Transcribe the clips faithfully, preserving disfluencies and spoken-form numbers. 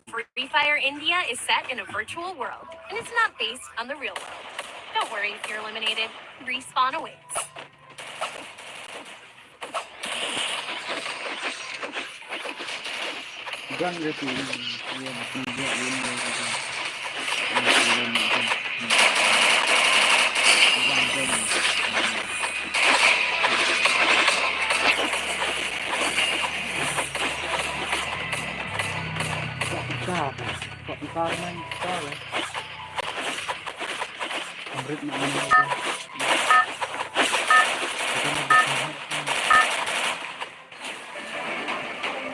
Free Fire India is set in a virtual world, and it's not based on the real world. Don't worry if you're eliminated. Respawn awaits.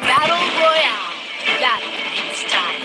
Battle Royale. Battle in style.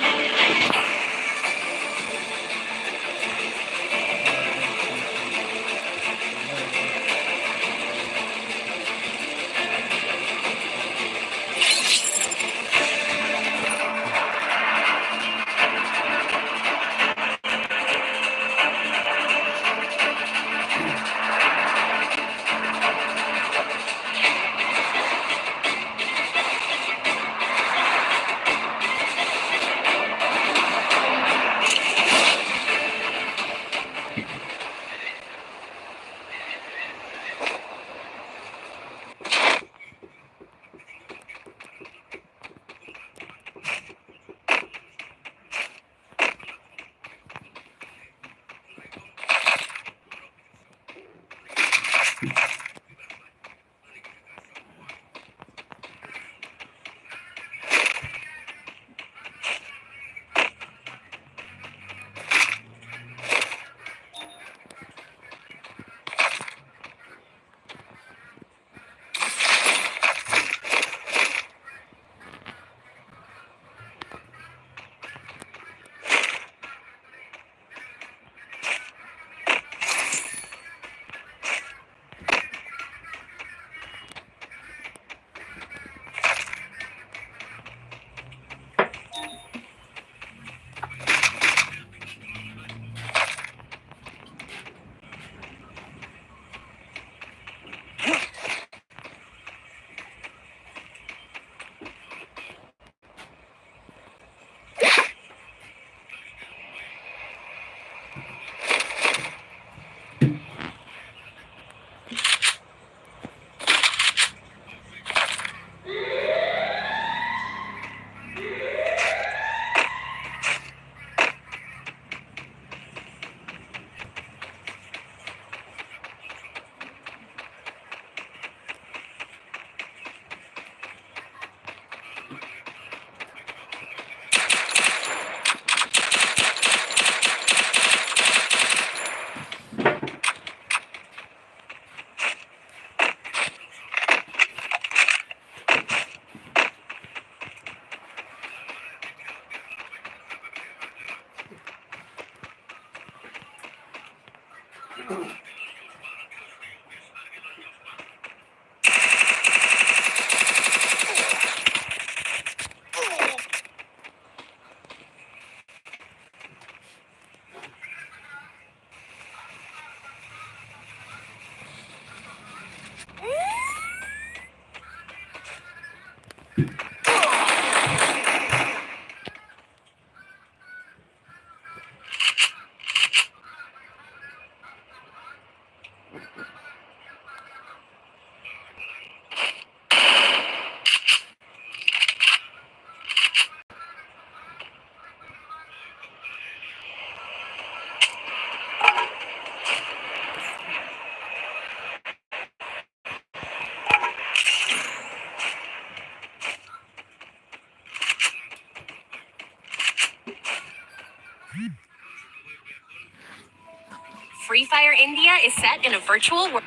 Free Fire India is set in a virtual world.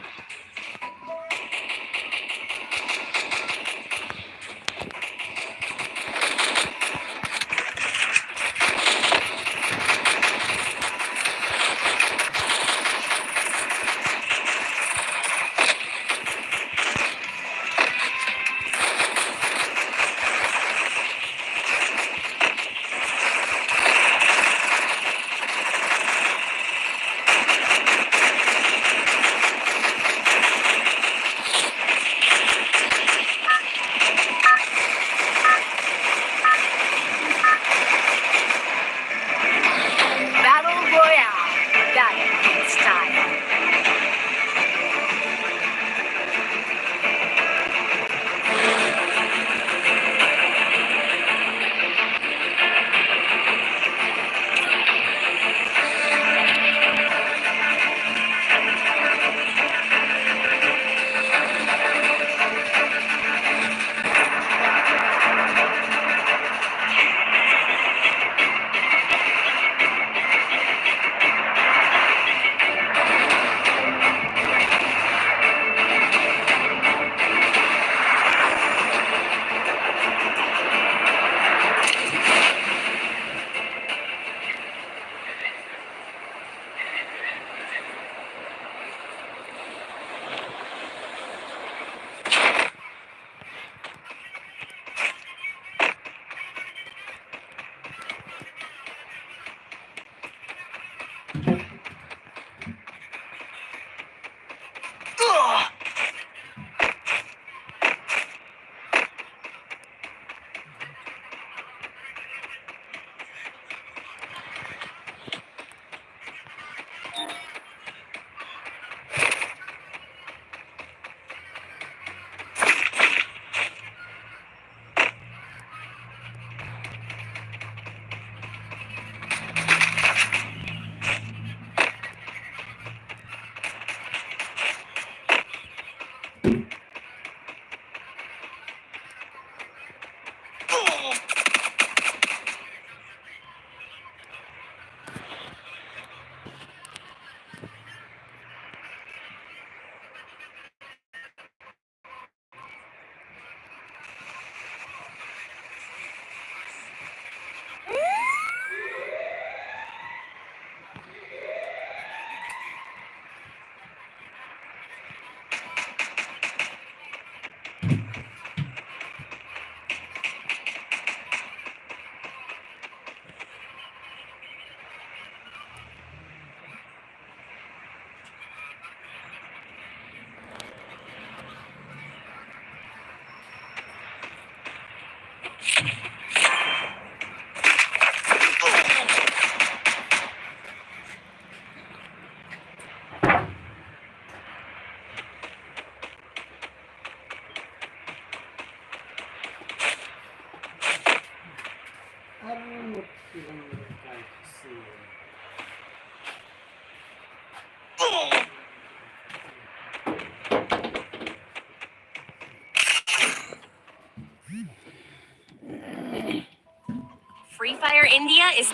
Fire India is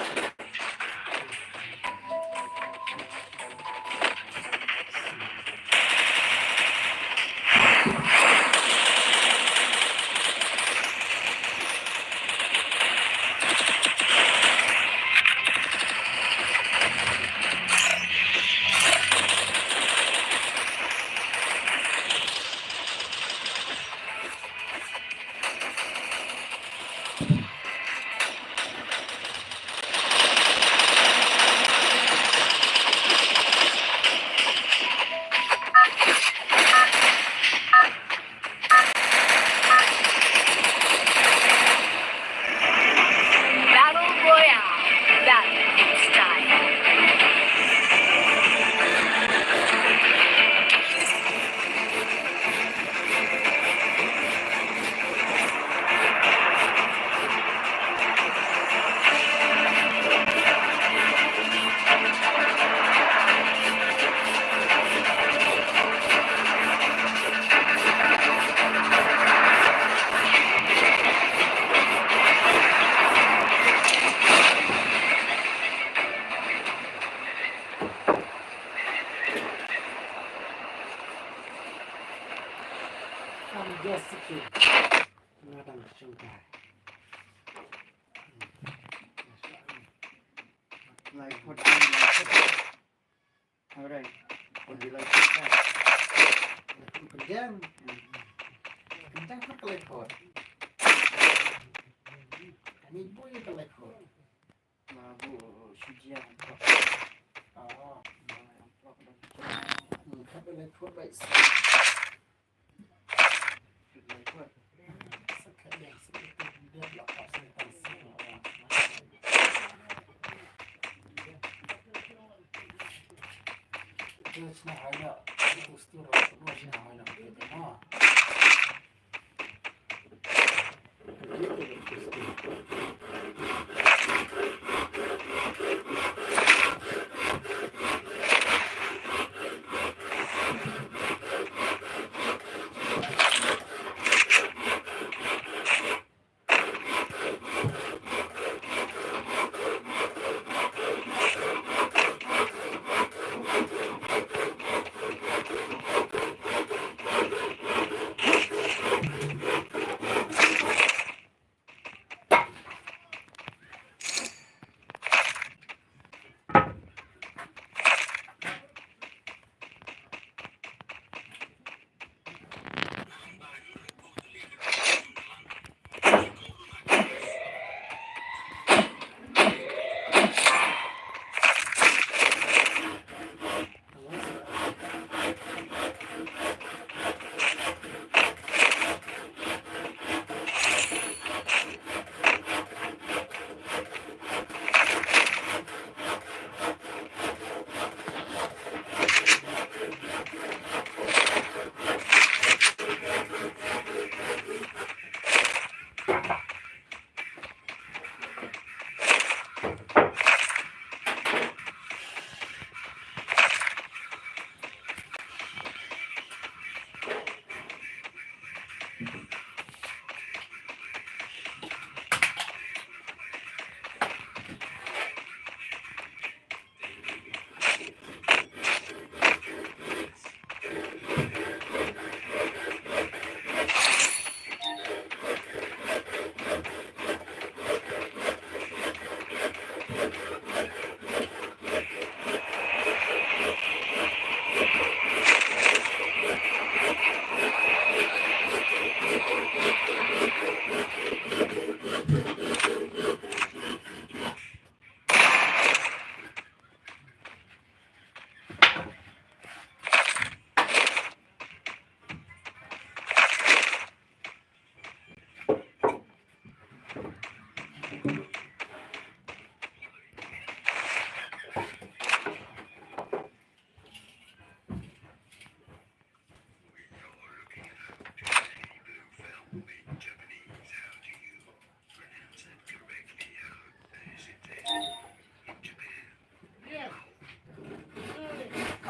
Battle Royale. Battle style. From Jessica. Nga dang shongkai. Lai phot, lai phot. Alright. Phot di lai phot ka. Lai phot pyndiang. Hmm. Pyndiang phot ka lai phot. Ani bui ka lai phot. Ma bu shu jia. Oh. Hmm, ka lai phot bai.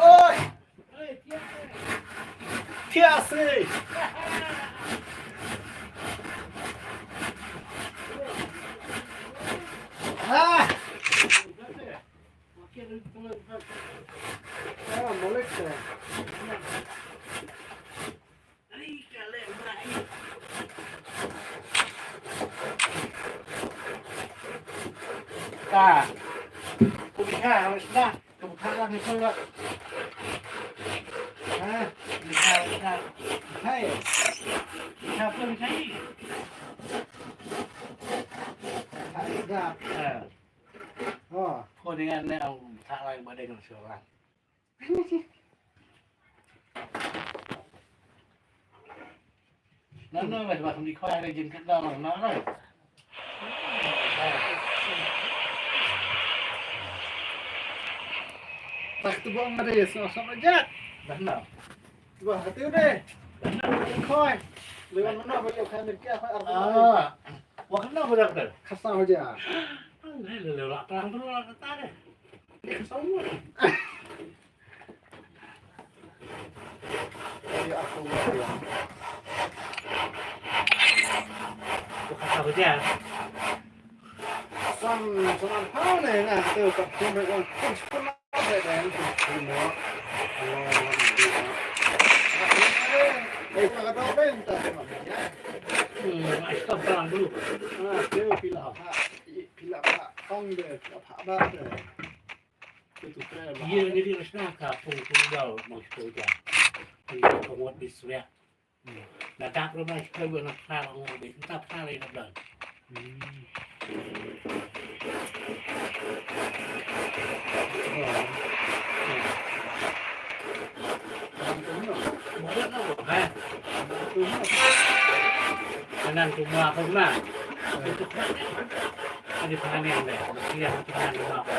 Oi! Thiah se! Ah, molek te. Ta. Ku bikha, wes dah. Ku bikha lah ni pun lah. Ha, bikha, bikha. Hai. Bikha pun, bikha ni. Hai, dah. Ha. Oh. Ko dengan ni, au, tak lagi badai dengan seorang. Nano, bas, bas, di khwai ada jin kat dalam, nano. Pas tu buang ada, sok, sok aja. Nano. Wah, hati udah. Nano. Khoi. Lewan mana, balik khoi, mereka, khoi, arba. Ah. Wah, kenapa, doktor? Kasar aja. Ini lelak terang dulu lah, kata deh. Ini kasar semua. Iya, aku nggak bilang. Bukan tahu dia. Sang, sang apa nih, nah, tuh, tak cuma orang pun semua ada yang semua. Allah, Allah. Eh, tak ada apa yang tak sama. Hmm, ai, stop terang dulu. Ah, dia pilih apa? Pilih apa? Kong dia, pilih apa? Apa dia? Iya, jadi resna ka pung pung dal mau sepuluh jam. Pung pung ngot di suria. Na dap rumah sepuluh gua nak pal ngot di. Entah pal ini dal. Bukan apa, ha? Kanan rumah apa rumah? Ada pangan yang ada. Dia pangan rumah apa?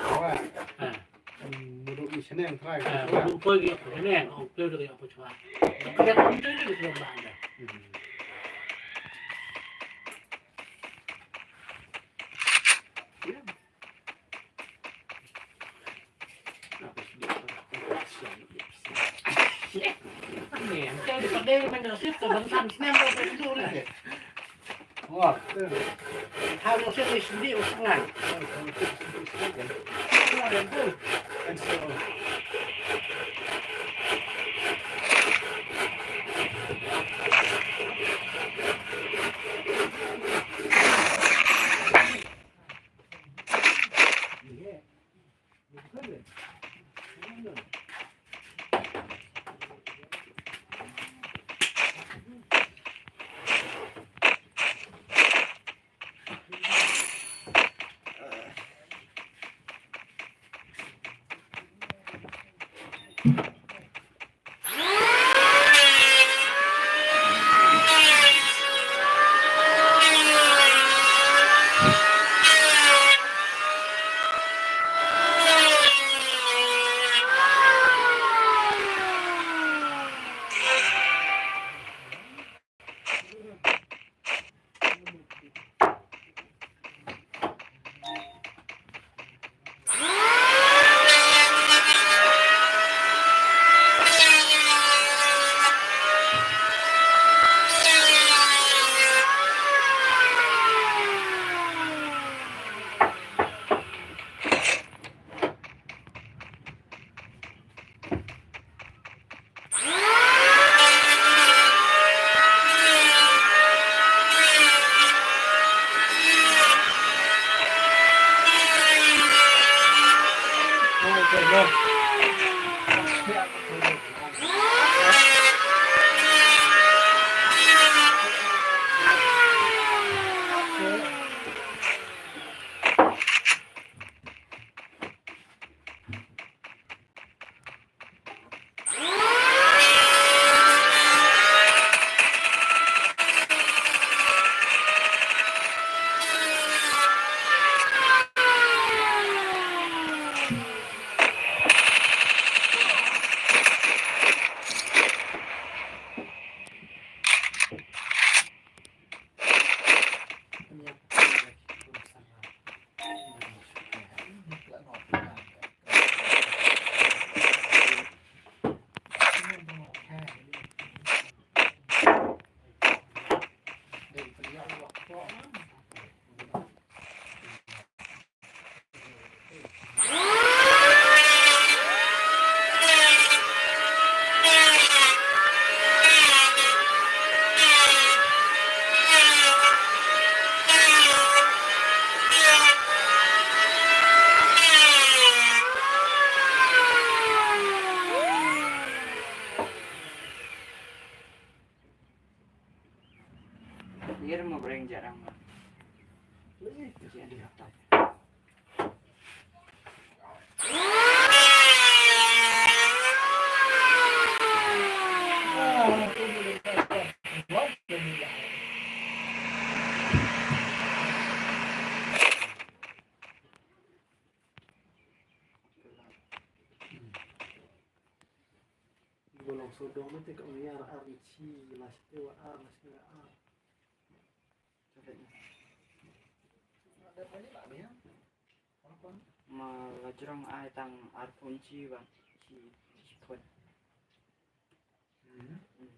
Awak. Ha. Hmm, mulut ni senang, try. Ha, mulut pun dia senang. Oh, dia dia apa cuba. Dia pun dia dia dia bang dia. Hmm. Ya. Apa sedih? Ni, dia dia dia main nasib tu bangsa senang tu tu ni. Wah. Harus sendiri usaha. Ba long sawdong te ka ong ïa ar, ar, shi, la shi te wa ar, la shi te wa ar. Ma la jrong ai tang arphew inchi ban shi, shi phut. Hmm. Hmm.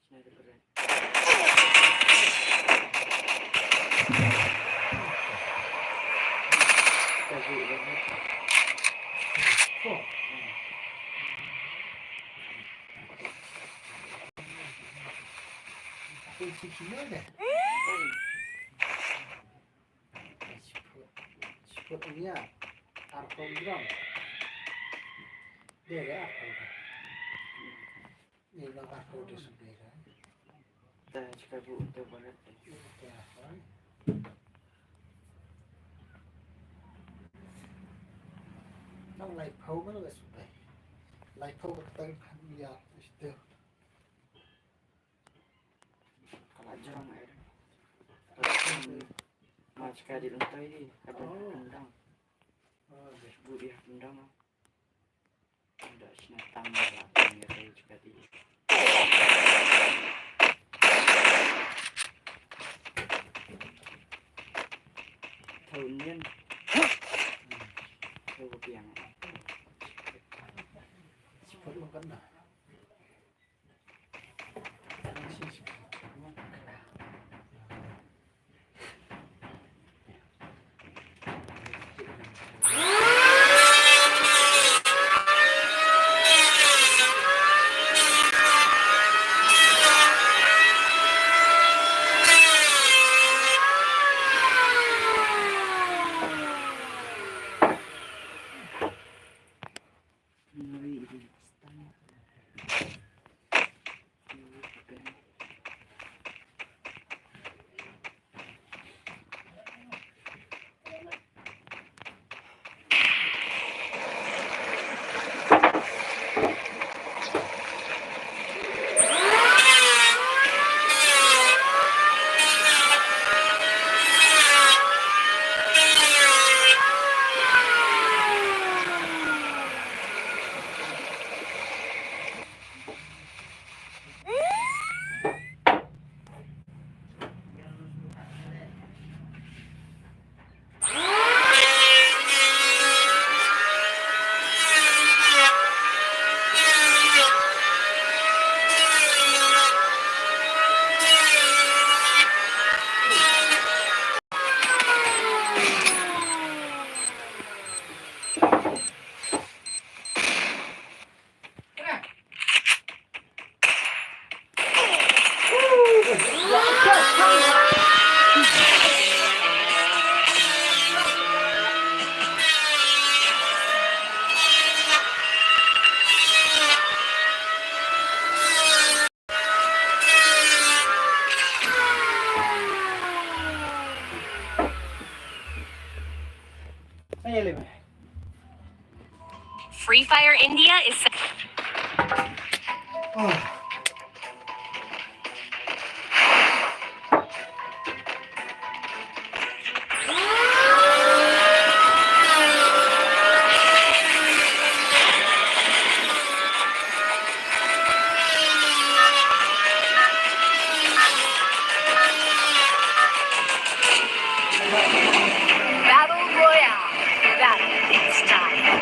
Shi na ka pret. Ka ju ban. Oh. Hmm. Arphew inchi kilo de. Shiput, shiput ong ïa. Arphew gram. Dei, dei, arphew gram. Ni la arphew de shu dei, dei. Te, jaka bu, te, barat, te. Te, arphew. Nang laiphew ngan la shu dei. Laiphew ka tang khan ïa, shu dei. Ka la jrong ai. Ka la jrong. Ma jaka di lyntai di, ka don. Oh. Ka don. Oh, dei. Bu di ka don. Da shna tam da la ni ka jaka di. Thaw nian. Thaw ka piang. Sipot lo kan da. Free Fire India is Battle Royale. Battle in style.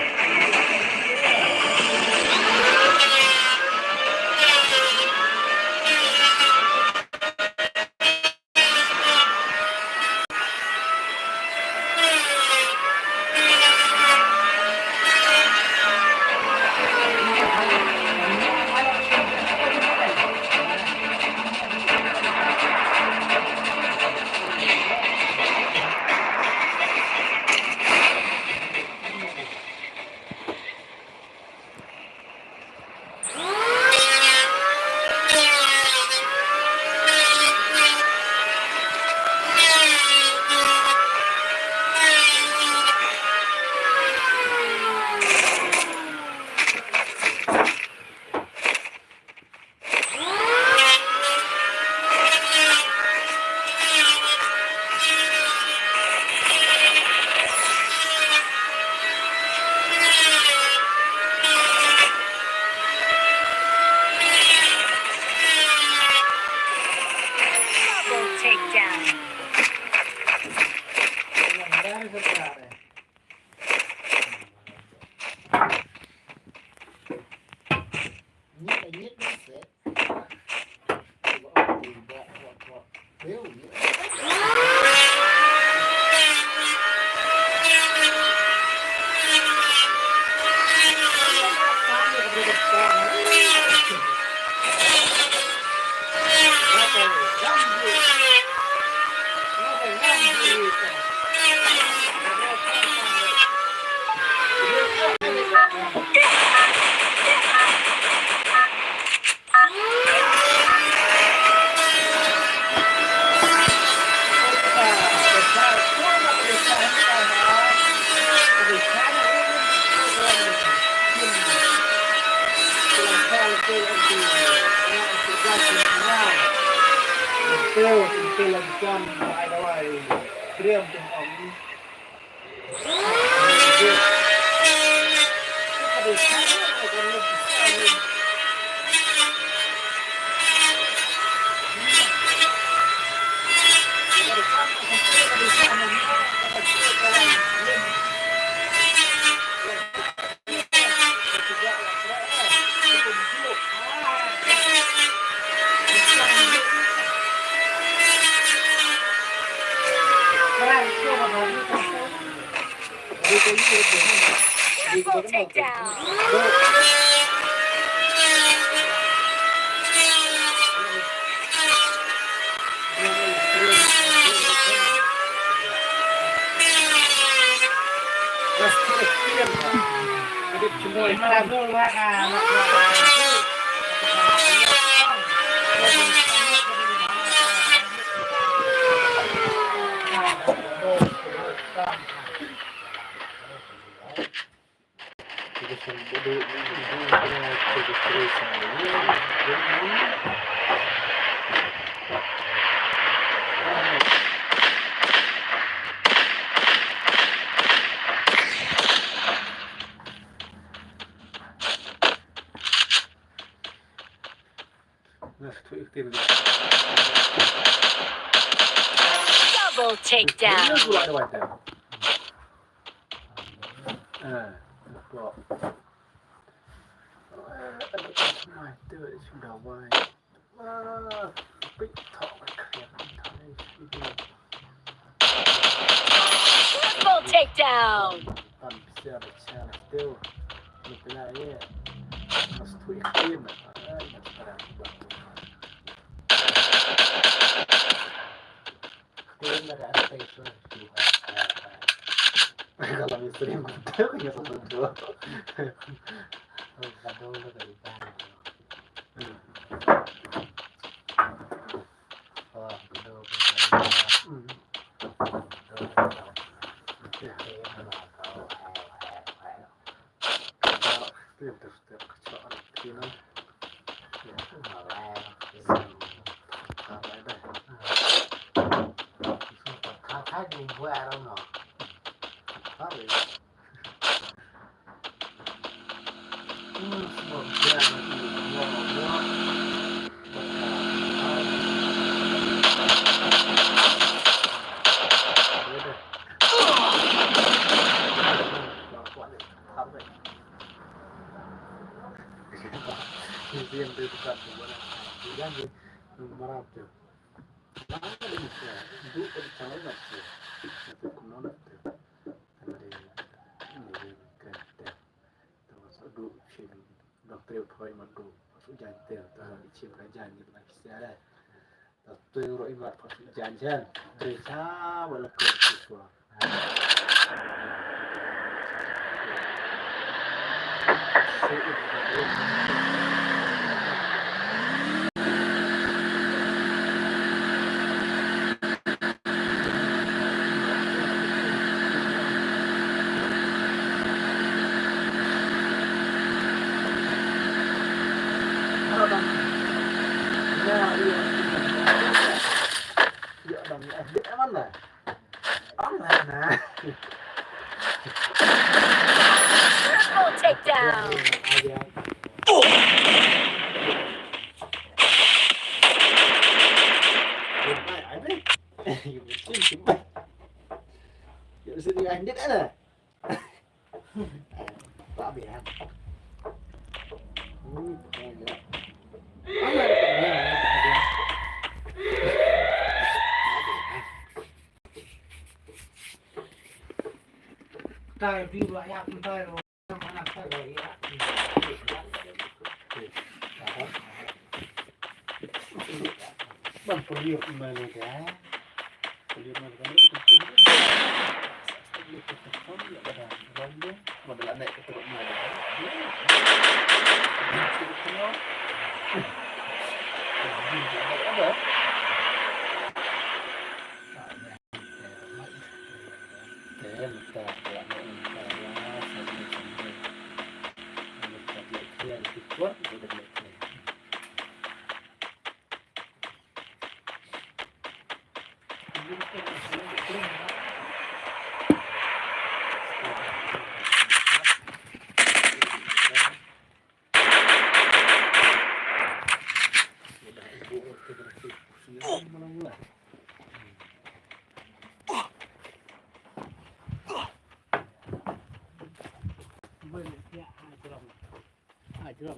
Triple takedown. Double takedown. Triple takedown. Triple takedown. Ban pulir mana ka? Pulir mana ka? Ini tentu. Ini tentu. Ini ada. Mana ada? Ada.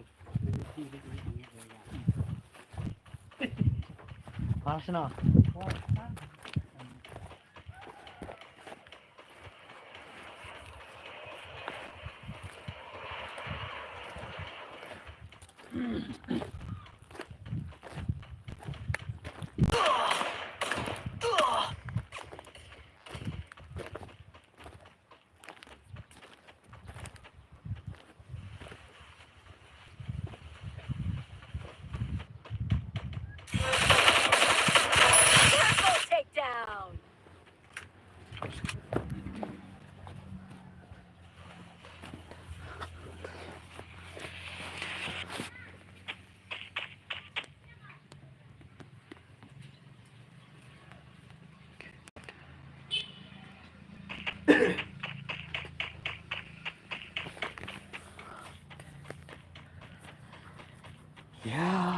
Pass na. Triple takedown. Yeah.